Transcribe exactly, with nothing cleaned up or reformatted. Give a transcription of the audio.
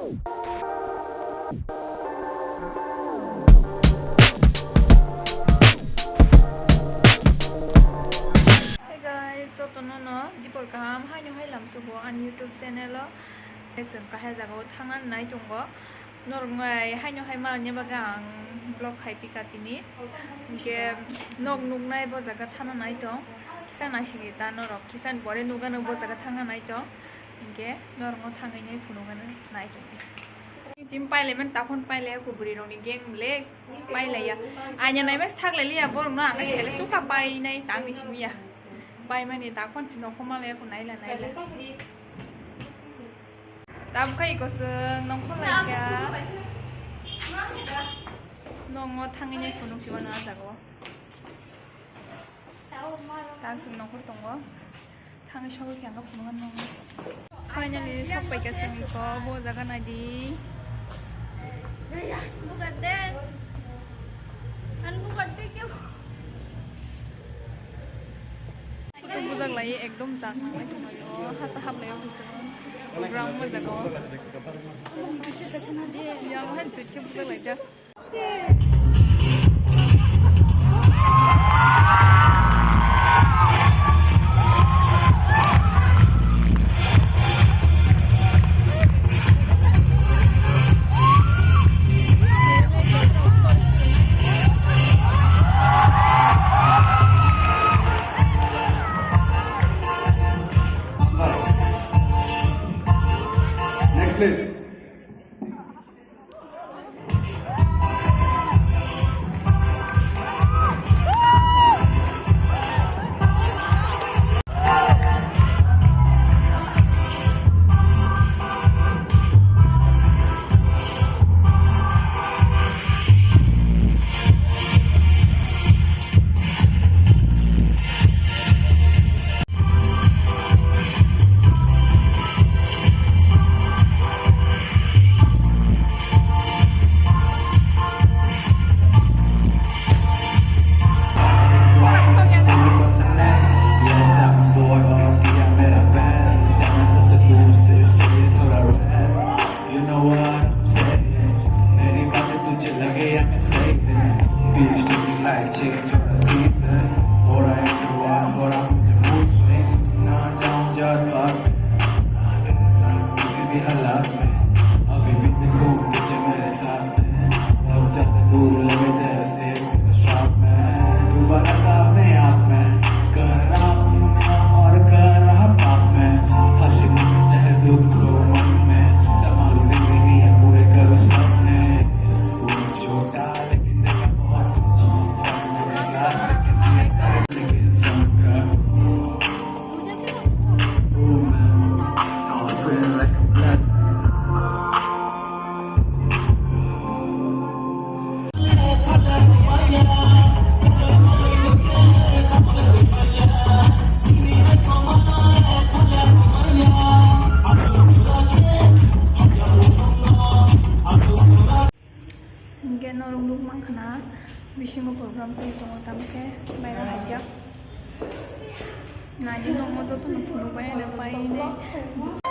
Hey guys, jotono no dipor kaham, haino hai lamsugo ani YouTube channel o. Chwng kahya jaga o thangna nai tongo. Norok nai haino hai manani bagwi ang vlog khai pika tini. Hinkhe nok nuknai bo jaga thangna nai tong. Kisa naisingdi ta norok, kisa ni pore nukgano bo jaga thangna nai tong. Hinkhe norokno thangwi nai phunukgano nai tong. Chim pailaiman takhon pailaiya kubri rokni gang le pailaiya. Anya naima saklailiya borokno ang sele suka painai tangni simiya. Paimani takhon si nokho malaiya ko naila naila. Tabukha iko se nongkhor laikha. Nongo thangwi nai phunuk si mano ah jaga o. Tang sing nongkhor tongo. Thangwi sogwi khe ang khe phunukgano nongo. Finally sokpaikha chwng iko bo jaga naidi. Bugar de. An bugar de kyo. Bujak lai ekdom jak nang lai tonglaio, hasta hap lai o kisa program o jaga o. Yang hai chut khe bujak lai jak. Next, please. You know what I'm saying? मेरी बातें तुझे लगे या मैं सही हूँ। Beach to the night, chicken to the season. हो रहा है everyone, हो रहा मुझे mood swing। ना जाऊँ चार बार, ना टेंशन किसी भी हालात में। अभी भी देखो तुझे मेरे साथ में। सब जाते दूर लगे जैसे श्राप में। डूबा रहता अपने आप में। कर रहा हूँ गुनाह और कर रहा पाप में। हंसी में चाहे दुख हो मन में। संभालू जिंदगी है पूरे करूँ सपने। छोटा लेकिन देखा बहुत कुछ। Hinkhe norok nuk mankha na bisingo program twi tongo, tamo khe baira haijak. Nadi nokmo jotono phunukbai, ada painai.